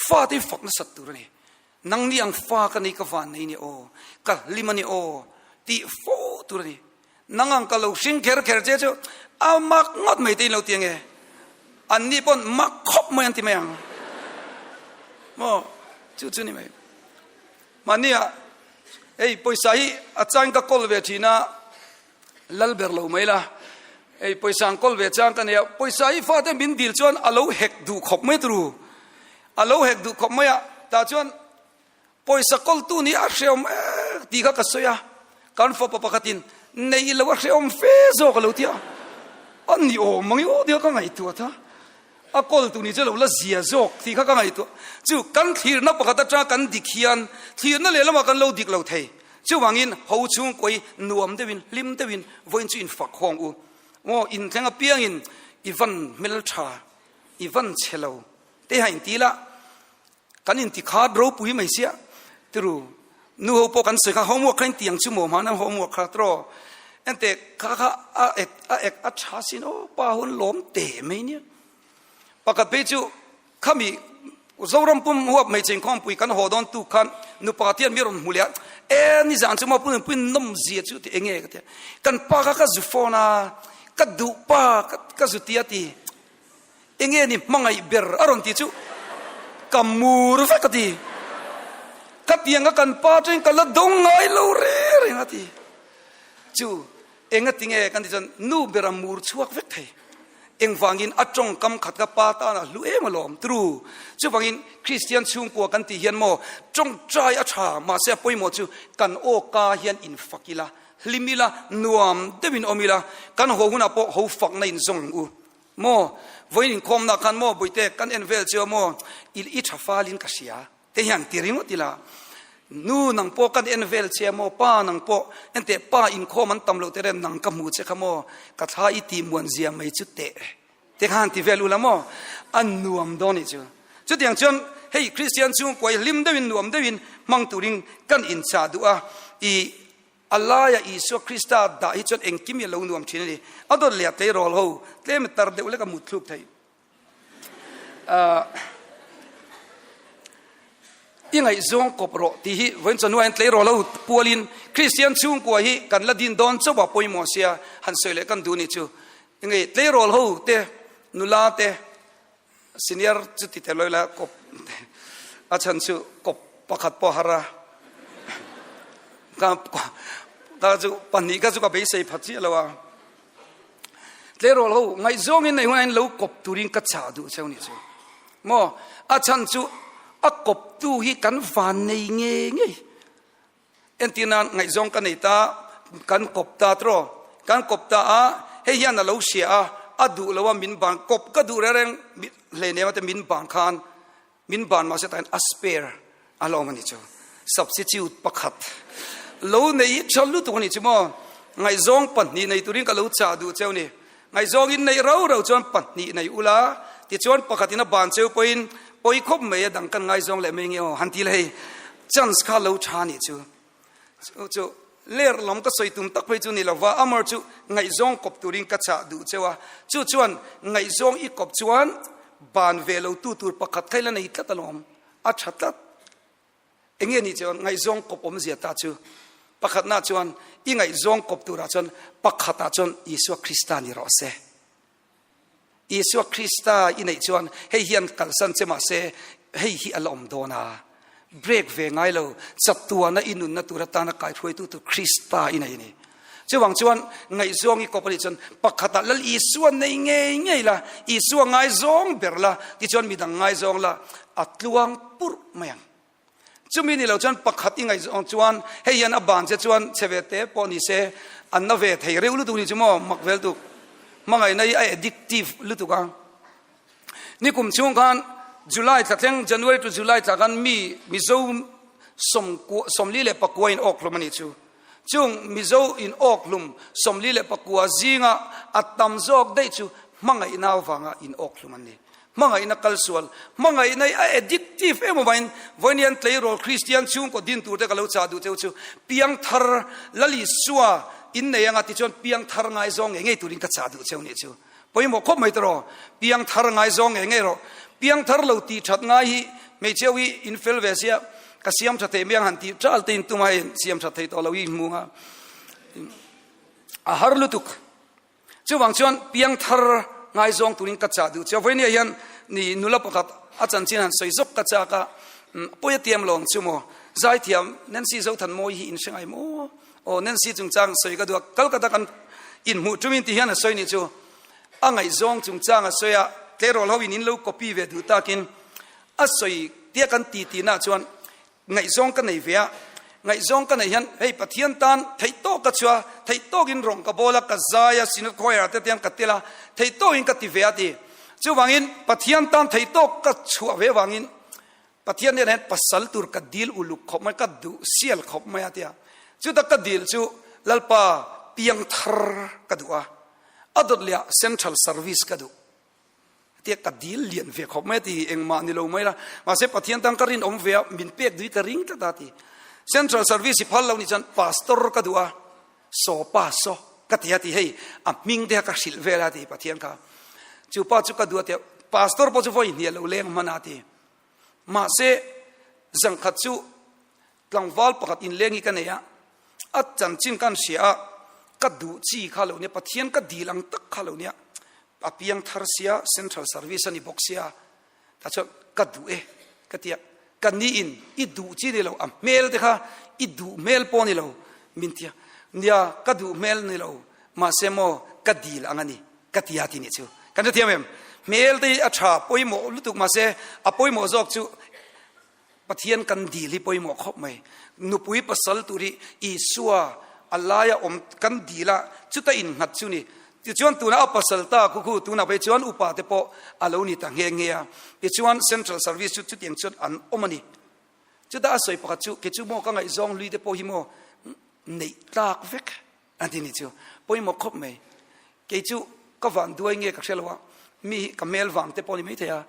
Speaker 1: fate hi fak nasat tur a ni. Nangni ang fa ka nei ka van nei ni aw, ka hlim a ni aw tih fo tur a ni. Nang ang ka lo hring kher kher che chu a mak ngawt mai te in lo ti ange. Anni pawn mak khawp mai an ti mai ang. Maw chu chu ni mai. Mahnia hei pawisa hi a chang ka kawl ve thin a, lal ber lo mai la. Hei pawisa an kawl ve chang ka nia, pawisa hi fate min dil chuan a lo hek duh khawp mai turu. A lo hek duh khawp mai a, tah chuan Pawisa kawltu nih a hreawm ek tih kha ka sawi a, kan fapa pakhatin neih lo a hreawm fe zawk a lo ti a, a ni awm ang i aw tia ka ngaihtuah ta, a kawltu nih chu a lo la zia zawk tih kha ka ngaihtuah chu kan thlirna pakhat atanga kan dik hian thlirna lehlamah kan lo dik lo thei, chuvangin ho chhungkawi nuam deuhin hlim deuhin vawiin chu infak hawng u maw inthleng apiangin i van hmeltha i van chhe lo te ha inti la. Kan inti khat ropui mai sia tiru nu ho pawh kan sawi kha homework kha inti ang chu maw hmana homework kha tiraw ente kha kha a ek a ek a tha sin aw pa hun lawm te mai nia pakhat phei chu khami Zoram pum huap hmeichhe inkhawmpui kan haw dawn tu khan nu pakhat hian mi rawn hmu leh a e ni zan chu maw pun pun nawm zia chu ti enge ka tia kan pa kha ka zu phone a ka duh pa ka zu tia ti Enge ni hmangaih ber a rawn ti chu ka mur vek a ti. Ka piang a kan pa tawhin ka la dawng ngai lo reng reng a ti. Chu enga tinge kan ti chuan nu ber a mur chhuak vek thei. Engvangin a tawngkam khat ka pa tan a hlu em alawm tru. Chuvangin Kristian chhungkua kan tih hian maw tawngtai a tha mahse a pawimawh chu kan aw ka hian infak ila, hlim ila, nuam deuhin awm ila, kan haw hunah pawh ho fakna in zawng ang u. Maw, vawiin inkhawmna khan maw Buite kan en vel chu maw i i tha falin ka hria te hian ti ringawt ila, nu nang pawh kan en vel che maw, pa nang pawh enteh pa inkhawm an tam loh te rem nang ka hmu che kha maw ka thla i tih muan zia mai chu teh te khan ti vel ula maw a nuam dawn nih chu. Chutiang chuan hei Kristian chhungkua hi hlim deuhin nuam deuhin hmang turin kan inchah duh a, i A laia Isua Krista dah hi chuan engkim hi a lo nuam thin a ni. A dawt leh a tleirawl ho tlem tar deuh lek a mut thluk theih. I ngaihzawng kawp rawh tih hi vawiin chawhnu ah hian tleirawl ho pualin Kristian chhungkua hi kan la din dawn chauh a pawimawh sia han sawi leh kan duh ni chu. Engei tleirawl ho te nula te Senior chu ti tel ila kawp a chhan chu kawp pakhat pawh har a ka ka chu pahnih kha chu ka beisei phat chiah lo a tleirawl ho ngaihzawngin nei hunah lo kawp turin ka chah duh cheu ni chu maw a chhan chu a kawptu hi kan van nei ngei ngei Entir nan ngaihzawng ka nei ta, kan kawp ta tiraw? Kan kawp ta a, hei hian a lo hria a, a duh lo a min ban, kawp ka duh reng reng hleinem ate min ban khan, min ban mahse tah hian a spare a la awm a ni chu, substitute pakhat lo nei hi tha lutuk a ni chu maw? Ngaihzawng pahnih nei turin ka lo chah duh cheu ni. Ngaihzawng in neih rau rau chuan pahnih nei ula, tichuan pakhatin a ban cheu pawhin pawi khawp mai a dang kan ngaizawng leh mai nge aw han ti la hei chance kha lo tha nih chu. Chu chu ler lam ka sawi tum tak phei chu ni lova Amar chu ngaihzawng kawp turin ka chah duh cheu a, chu chuan ngaihzawng i kawp chuan ban ve lo tu tur pakhat kha ila nei tlat alawm, a tha tlat. Enge nih chuan ngaihzawng kawp awmzia ta chu pakhatna chuan i ngaihzawng kawp turah chuan pakhatah chuan Isua Krista ni rawh se. Isua Krista i neih chuan hei hian kalsan che mahse hei hi a la awm dawn a. Break ve ngai lo chatuana i nunna tur atana kaihruaitu tur Krista i nei a ni. Chuvang chuan ngaihzawng i kawp a nih chuan pakhatah Lal Isua nei ngei ngei la, Isua ngaizawng ber la, tichuan midang ngaizawng la, a tluang purh mai ang. Chumi ni lo chuan pakhat i ngaihzawng chuan hei hian a ban che chuan chhe ve te pawh ni se an na ve thei reuh lutuk ni chu maw, mak vel tuk. Hmangaihna hi a addictive lutuk a. Nikum chhung khan July thla thleng, January to July thla khan mi Mizo 49 in awk hlawm a nih chu. Chung Mizo in awk hlum 44 zinga a tam zawk daih chu hmangaihna avanga in awk hlum an ni. Hmangaihna kal sual, hmangaihna hi a addictive em avangin vawiin tleirawl Kristian chhungkaw din turte ka lo chah duh cheu chu piangthar Lal Isua in nei anga tichuan piangthar ngaizawng ngei ngei turin ka chah duh cheu nih chu. Pawimawh khawp mai tawh rawh, piangthar ngaizawng ngei ngei rawh. Piangthar lo tih that ngai hi hmeichhia hi in fel ve sia, ka siam tha thei mai ang han tih ṭal te in tum a hei siam tha thei tawh lo hi hmu nga a har lutuk. Chuvang chuan piangthar. Ngaizawng turin ka chah duh che a. Vawinia hian ni nula pakhat a chanchin han sawi zawk ka chak a, pawi a tiam lo ang chu maw? Zaithiam Nancy Zothanmawi hi in hre ngai maw? Aw Nancy chungchang sawi ka duh a, Calcutta kan inhmuh tumin ti hian a sawi nih chu. A ngaihzawng chungchang a sawi a, tleirawl ho in in lo copy ve duh takin a sawi tia kan ti tihna chuan Ngaihzawng ka nei ve a, ngaihzawng ka neih hian hei Pathian tan theih tawk ka chhuah a, theih tawkin rawng ka bawl a, ka zai a, Synod Choir ah te tiang ka tel a, theih tawkin ka ti ve a ti. Chuvangin Pathian tan theih tawk ka chhuah ve avangin Pathian hnenah hian pasal tur ka dil uluk khawp mai, ka duh sial khawp mai a ti a. Chuta ka dil chu Lalpa piang thar ka duh a, a dawt leh ah Central Service ka duh. Tia ka dil lian ve khawp mai a ti, engmah ni lo mai la. Mahse Pathian tan ka rinawm ve a, min pek dui ka ring tlat a ti. Central Service i phal lo nih chuan Pastor ka duh a, saw pa saw ka ti a ti, hei a hming te kha ka hrilh vel a ti Pathian kha. Chu pa chu ka duh a ti a, Pastor pawh chu vawi hnial lo leng hman a ti. Mahse zangkhat chu Tlangval pakhat inleng hi ka nei a, a chanchin ka han hria a, ka duh chi kha lo nia, Pathian ka dil ang tak kha lo nia, a piang thar sia, Central Service a ni bawk sia, tah chuan ka duh e ka ti a, ka ni in i duh chi ni lo, a hmel te kha i duh hmel pawh ni lo min ti a, nia ka duh hmel ni lo, mahse maw ka dil ang a ni ka ti a ti nih chu, kan hrethiam em? Hmel te hi a tha pawimawh lutuk mahse a pawimawh zawk chu Pathian kan dil hi pawimawh khawp mai. Nupui pasal tur hi Isua a laia awm kan dil a, chuta innghat chu ni. Tichuan tuna a pasal ta khu khu tunah phei chuan upa te pawh a lo ni ta nghe nghe a. Tichuan Central Service chu chutiang chuan an awm a ni. Chuta a sawi pakhat chu kei chu maw ka ngaihzawng lui te pawh hi maw neih tlak vek A ti ni chu pawimawh khawp mai. Kei chu ka van duai nge ka hre lo a, mi hi ka hmel vang te pawh ni maithei a.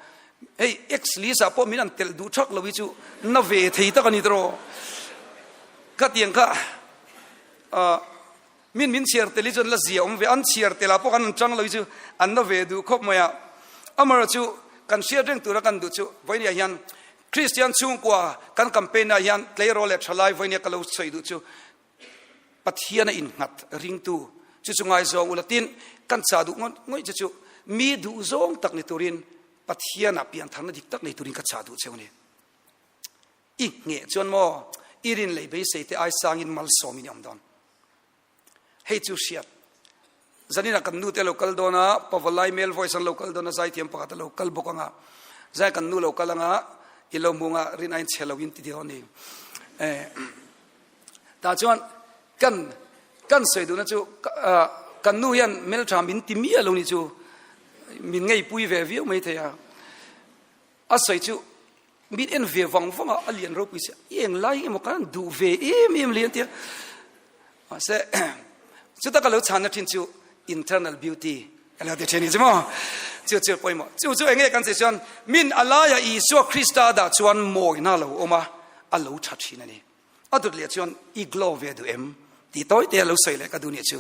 Speaker 1: Hei ex list ah pawh min an telh duh thak lo hi chu na ve thei tak a ni tawh. Khatiang kha min min chhiar tel hi chuan la zia awm ve, an chhiar tel ah pawh khan an tang lo hi chu an na ve duh khawp mai a. Amaherawhchu chu kan hriat reng tura kan duh chu vawinia hian Kristian chhungkua kan campaign ah hian tleirawl leh thalai vawinia ka lo sawi duh chu Pathian a innghat ringtu chu chu ngaizawng ula tin kan chah duh ngawih ngawih che chu mi duhzawng tak ni turin Pathianah piantharna dik tak nei turin ka chah duh cheu ni. I ngheh chuan maw i rin lei beisei te ai sangin malsawmin i awm dawn. Hei chu hriat. Zanina kan nu te lo kal dawn a, Pavalai male voice an lo kal dawn a, zaithiam pakhat a lo kal bawk anga, zai kan nu lo kal anga i lo hmu anga rin ain chhe lo in ti dawn ni. Eh. Tah chuan kan kan sawi duhna chu kan nu hian hmeltha min ti miah lo ni chu min ngeipui ve viau mai thei a. A sawi chu min en ve vang vang a, a lian ropui si a, i eng lai emaw kan duh ve em em li an ti a. Mahse chuta ka lo chhanna thin chu internal beauty ka lo ti thin ni chu maw. Chu chu pawimawh. Chu chu enge kan sawi chuan min a laia Isua Krista dah chuan mawina lo awm a, a lo tha thin a ni. A dut leh chuan i glow ve duh em? Tih tawi te a lo sawi leh ka duh nih chu.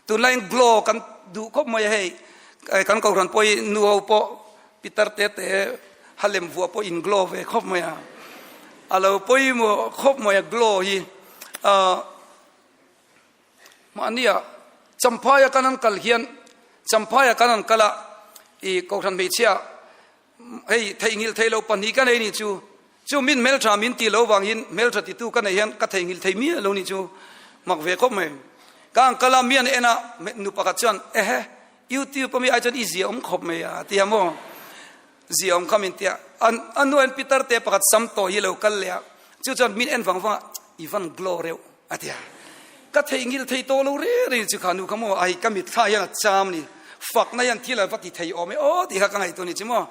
Speaker 1: Tunlaiin glow kan duh khawp mai a hei, kan kohhran pawh hi nu ho pawh pitar te te halem vuah pawh in glow ve khawp mai a. A lo pawimawh khawp mai a glow hi. Mahnia Champhaia kan an kal hian Champhaia kan an kal a i kohhran hmeichhia Hei theihnghilh thei lo pahnih ka nei nih chu, chu min hmeltha min ti lo vangin hmeltha titu ka nei hian ka theihnghilh thei miah lo nih chu mak ve khawp mai. Ka ang kal a, mi an en a, nu pakhat chuan ehe YouTube a mi ai chuan i zia awm khawp mai a ti a maw, zia awm kha min ti a, a nu hian pitar te pakhat sam tawh hi lo kal leh a, chu chuan min en vang vang a, i van glow reuh a ti a, ka theihnghilh thei tawh lo reng reng chu kha nu kha maw ai ka mitthla hian a cham ni, fakna hian thil a va ti thei awm e aw tih kha ka ngaihtuah ni chu maw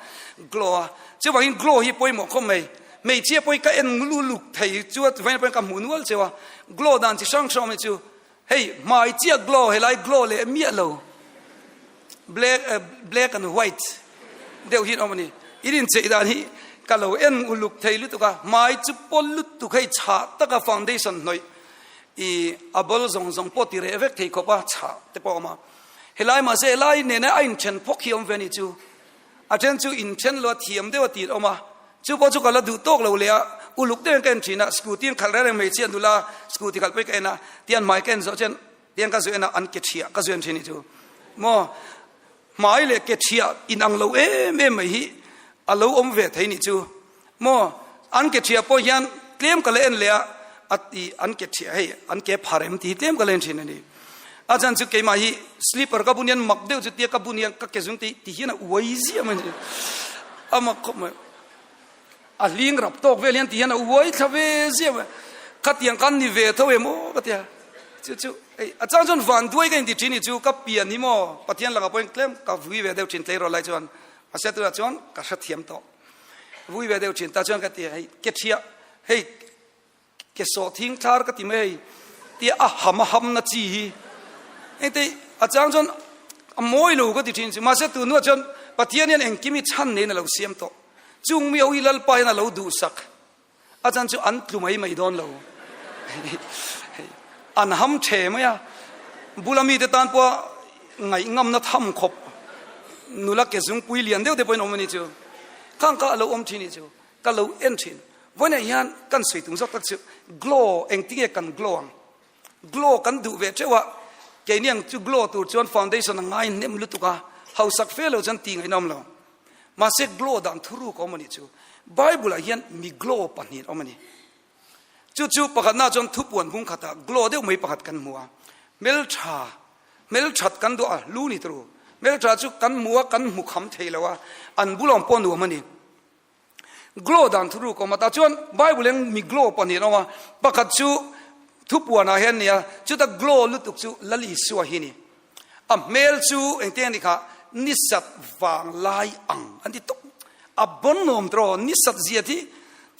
Speaker 1: glow a, chuvangin glow hi pawimawh khawp mai, hmeichhia pawhin ka en luluk thei chu a vawiin pawhin ka hmuh nual cheu a, glow dan chi hrang hrang awm hi chu hei hmai chiah glow helai glow leh miah lo black black and white deuh hi an awm a ni, in incheih dan hi ka lo en uluk thei lutuk a, hmai chu pawl lutuk hei chhah taka foundation hnawih i a ball zawng zawng pawh ti reh vek thei khawp a chhah te pawh a awm a, helai mahse helai nena a inthen phawk hi a awm ve a ni chu, a then chu inthen lo a thiam deuh a tih a awm a, chu pawh chu ka la duh tawk lo leh a, uluk deuhin ka en thin a, scooty an khalh reng reng hmeichhia nula scooty khalh pawhin ka en a, tian hmai ka en zawh chuan Tiang ka zuen a an ke thiah ka zuen thin hi chu maw Hmai leh ke thiah inang lo em em mai hi a lo awm ve thei nih chu. Maw an ke thiah pawh hian tlem ka la en leh a, a ti an ke thiah hei an ke phar em tih hi tlem ka la en thin a ni. A chan chu keimah hi slipper ka bun hian mak deuh chu tia ka bun hian ka ke zung te ti hian a uai ziah mai a ni. A mak khawp mai. A hling rap tawk vel hian ti hian a uai thla ve ziah mai. Khatiang khan ni ve tho em aw ka tia. Chu chu ei a chang chuan van duai ka inti thin ni chu ka pian hi maw Pathian lakah pawhin tlem ka vui ve deuh thin tleirawl lai chuan mahse tunah chuan ka hrethiam tawh. Vui ve deuh thin ta chuan ka ti hei ke thiah hei ke sawh thing thlar ka ti mai hei tia a ham a ham na chi hi engte a chang chuan a mawi lo ka ti thin chu mahse tun hnuah chuan Pathian hian engkim hi chhan nei in a lo siam tawh chung mi ho hi Lalpa hian a lo duhsak a chan chu an tlu mai mai dawn lo an ham the mai a bula mite tan pawh ngaih ngamna tham khawp nula ke zungpui lian deuh te pawhin awm a ni chu khang kha a lo awm thin ni chu ka lo en thin vawiinah hian kan sawi tum zawk tak chu glow engtinge kan glow ang glow kan duh ve teuh a keini ang chu glow tur chuan foundation a ngai hnem lutuk a hausak fe lo chuan tih ngaihna awm lo mahse glow dan thuruk a awm a nih chu bible ah hian mi glow pahnih awm a ni Chu chu pakhatna chuan thupuan hmung khatah glow deuh mai pakhat kan hmu a, hmeltha, hmelthat kan duh a, lu ni turu. Hmeltha chu kan hmu a, kan hmu kham thei lo a, an bulawm pawh nuam a ni. Glow dan thuruk awm a, tah chuan Bible in mi glow pahnih an awm a, pakhat chu thupuanah hian a ni a, chuta glow lutuk chu Lal Isua hi a ni. A hmel chu engtiang a ni kha nisat vang lai ang an ti tawp. A bon nuam tawh nisat zia thi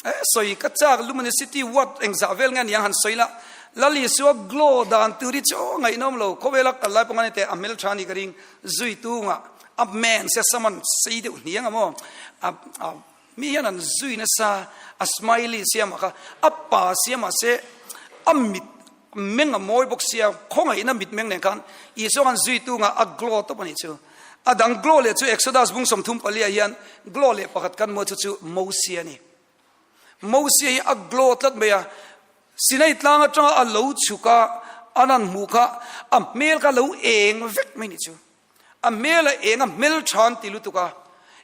Speaker 1: eh sawi ka chak Lumine City ward engzah vel nge aniang han sawi la. Lal Isua glow dan tur hi chu ngaihnawm lo khawvela kal lai pawh a ni teh a hmel tha a ni ka ring zui tunga a men se saman sei deuh hniang a maw a a mi hian an zui nasa a smiley siamah kha a pa siamah se a mit Meng a mawi bawk sia, khawngaihna mitmeng nen khan Isua khan zuitu ngah a glow tawp a nih chu. A dang glow leh chu Exodus bung 34 ah hian glow leh pakhat kan mawi chu chu Mosia a ni. Mosia hi a glow tlat mai a, Sinai tlang atanga a lo chhuk a, an han hmuh kha a hmel kha lo eng vek mai a nih chu. A hmel a eng a hmel tha an ti lutuk a,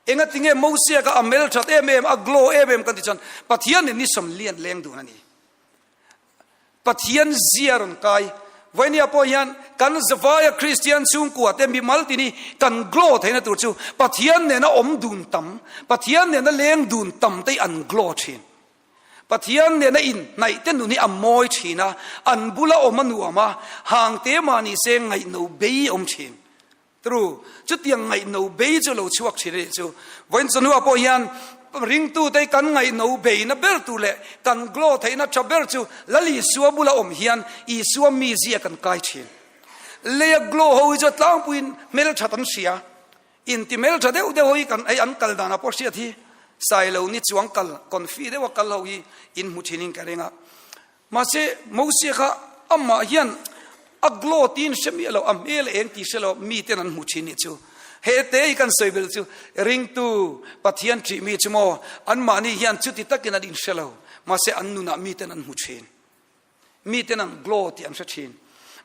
Speaker 1: engatinge Mosia kha a hmel that em em, a glow em em kan ti chuan Pathian nen ni sawmlian leng dun a ni. Pathian zia rawn kai. Vainia pawh hian kan zavaia Kristian chhungkua te mimal tini kan glow theihna tur chu Pathian nena awm dun tam, Pathian nena leng dun tam te hi an glow thin. Pathian nena inhnaih te nun hi a mawi thin a, an bula awm a nuam a, hang te mah ni se ngaihno bei awm thin. Tru, chutiang ngaihno bei chu lo chhuak thin a nih chu. Vawiin chawhnuah pawh hian ringtute kan ngaihno beina ber tur leh kan glow theihna tha ber chu Lal Isua bula awm hian Isua mizia kan kai thin. Leia glow ho hi chu tlangpuiin hmelthat an hria. Inti hmeltha deuh deuh ho hi kan hei an kal danah pawh hriat hi Sailo ni chuang kal confi deuha kal ho hi in hmu thinin ka ring a. Mahse, Mosia kha amah hian a glow tiin hre miah lo, a hmel eng tih hre lo, miten an hmu thin nih chu. He te hi kan sawi bel chu, ringtu Pathian ṭih mi chu maw, anmahni hian chuti takin an inhre lo, mahse an nunah miten an hmu thin. Miten an glow tih an hre thin.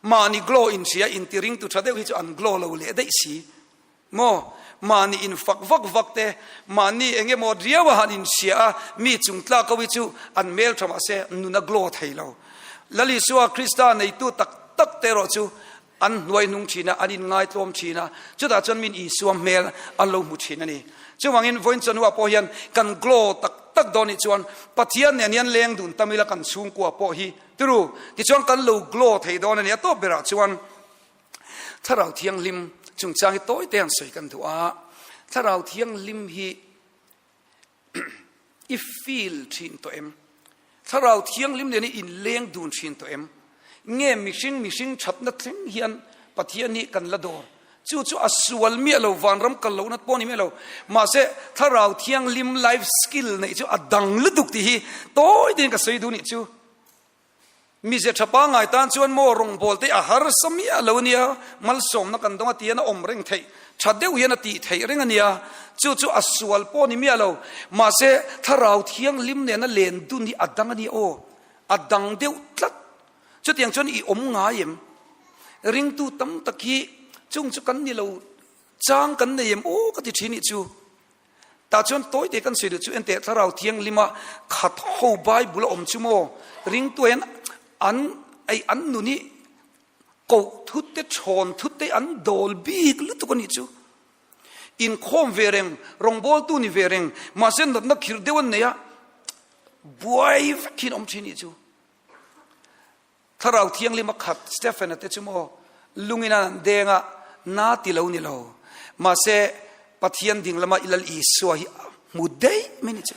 Speaker 1: Mahni glow inhria inti ringtu ṭha deuh hi chu an glow lo leh daih si. Maw? Mahni in fak vak vak te, mahni eng emaw riau a han inhria a, mi chung tlak ho hi chu an hmel tha mahse nun a glow thei lo. Lal Isua Krista neitu tak tak te erawh chu an hnuai hnung thin a, an inngaitlawm thin a, chutah chuan min Isua hmel an lo hmu thin a ni. Chuvangin vawiin chawhnuah pawh hian kan glow tak tak dawn nih chuan Pathian nen hian leng dun tam ila kan chhungkua pawh hi turu tichuan kan lo glow thei dawn a ni. A tawp berah chuan Thlarau Thianghlim chungchang hi tawi te an sawi kan duh a, Thlarau Thianghlim hi i feel thin tawh em? Thlarau Thianghlim nen hi inleng dun thin tawh em? Nge mihring mihring thatna thleng hian Pathian hi kan la dawr? Chu chu a sual miah lo, vanram kal lohna pawh ni miah lo. Mahse, Thlarau Thianghlim life skill neih chu a dang lutuk tih hi tawi tein ka sawi duh nih chu. Mize tha pangngai tan chuan maw rawngbawlte a harsa miah lo ania, malsawmna kan dawng a ti hian a awm reng theih, tha deuh hian a tih theih reng ania, chu chu a sual pawh ni miah lo. Mahse, thlarau thianghlim nena len dun hi a dang ania aw, a dang deuh tlat. Chutiang chuan i awm ngai em? Ringtu tam tak hi chung chu kan ni lo. Chang kan nei em aw ka ti thin nih chu. Tah chuan tawi te kan sawi duh chu enteh thlarau thianghlima khat ho Bible a awm chu maw ringtu hian an ei an nun hi koh thut te thawn thut te an dawl bik lutuk a nih chu. Inkhawm ve reng, rawngbawltu ni ve reng, mahse natna khirh deuh an nei a, buai vek hian awm thin nih chu. Thlarau Thianghlim a khat Stephen-a te chu maw lungin an deng a, na ti lo ni lo. Mahse, Pathian ding lama i Lal Isua hi a hmu daih mai ni chu.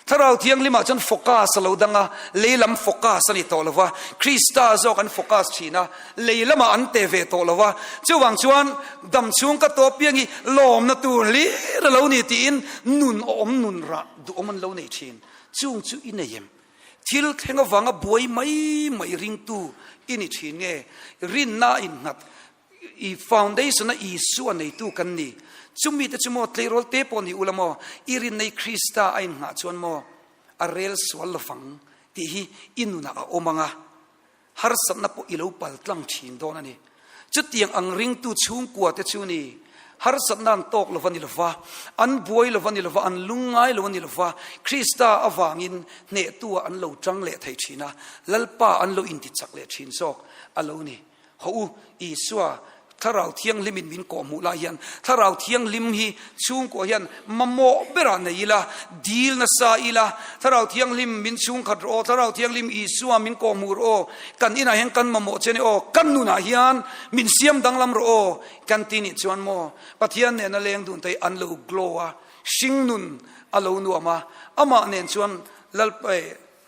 Speaker 1: Thlarau Thianghlimah chuan focus a lo dang a, lei lam focus a ni tawh lo va, Krista zawk an focus thin a, lei lamah an te ve tawh lo va. Chuvang chuan dam chhung ka tawp piang hi lawmna tur hlir a lo ni tiin nun awm nun rah duhawm an lo nei thin. Chung chu i nei em? Thil thleng avanga buai mai mai ringtu i ni thin nge? Rinna a innghat, i foundation-a Isua neitu kan ni. Chumi te chu maw tleirawl te pawh ni ula maw, i rinna i Krista a innghah chuan maw a rel sual lovang tih hi i nunah a awm ang a. Harsatna pawh i lo pal tlang thin dawn a ni. Chutiang ang ringtu chhungkua te chu ni, harsatna an tawk lo va ni lo va, an buai lo va ni lo va, an lungngai lo a ni lo va, Krista avangin hnehtua an lo tang leh thei thin a, Lalpa an lo intichak leh thin zawk a lo ni. Hawh u, Isua Thlarau Thianghlimin min kawhhmuh lai hian Thlarau Thianghlim hi chhungkua hian mamawh berah nei ila, dil nasa ila, Thlarau Thianghlim min chhungkhat rawh aw, Thlarau Thianghlim Isua min kawhhmuh rawh aw, kan inah hian kan mamawh che ni aw, kan nunah hian min siam danglam rawh aw, kan ti nih chuan maw Pathian nena leng dun te an lo glow a, hringnun a lo nuam a, amah nen chuan Lalpa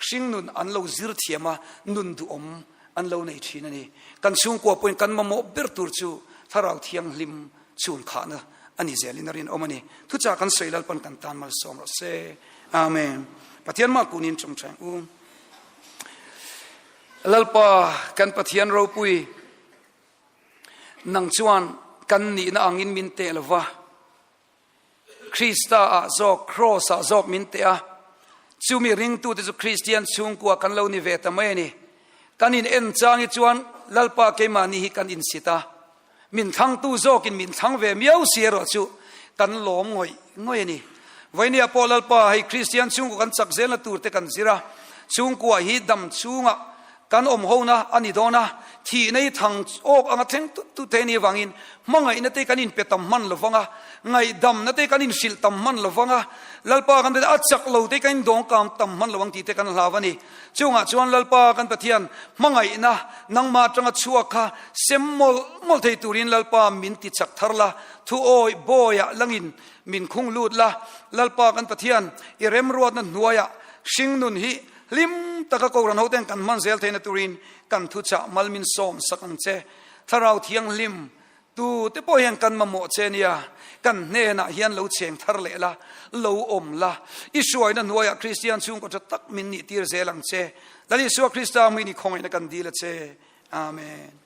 Speaker 1: hringnun an lo zir thiam a, nun duhawm an lo nei thin a ni. Kan chhungkua pawhin kan mamawh ber tur chu Thlarau Thianghlim chhunkhahna a ni zelin a rinawm a ni. Thuchah kan sawi Lalpan kan tan malsawm rawh se. Amen. Pathian mah kunin tawngtai ang u. Lalpa kan Pathian ropui, nang chuan kan nihna angin min teh lova, Krista ah zawk, Kraws ah zawk min teh a, chumi ringtute chu Kristian chhungkua kan lo ni ve ta mai a ni. Kan in en chang hi chuan Lalpa keimahni hi kan insit a, min thlangtu zawkin min thlang ve miau si erawh chu kan lawm ngawih ngawih a ni. Vawinia pawh Lalpa hei Kristian chhungkua kan chak zelna tur te kan zir a, chhungkua hi dam chhungah Kan awm hona a ni dawn a, thihna hi thang awk anga thleng tut tut thei a nih avangin hmangaihna te kan inpe tam hman lo vang a, ngaihdamna te kan inhrilh tam hman lo vang a, Lalpa kan Pathian a chak lo te kan indawngkam tam hman lo ang tih te kan hlau a ni. Chungah chuan Lalpa kan Pathian hmangaihna nangmah atanga chhuak kha sem mawlh mawlh thei turin Lalpa min ti chak thar la, thu awi bawiah langin min khung lut la, Lalpa kan Pathian i remruatna hnuaiah hringnun hi Hlim taka Kohhran hoten kan hman zel theihna turin kan thuchah mal min sawm sak ang che. Thlarau Thianghlim, tu te pawh hian kan mamawh che nia, kan hnenah hian lo cheng thar leh la, lo awm la, i hruaina hnuaiah Kristian chhungkaw tha tak min nih tir zel ang che. Lal Isua Krista hmuin i khawngaihna kan dil a che. Amen.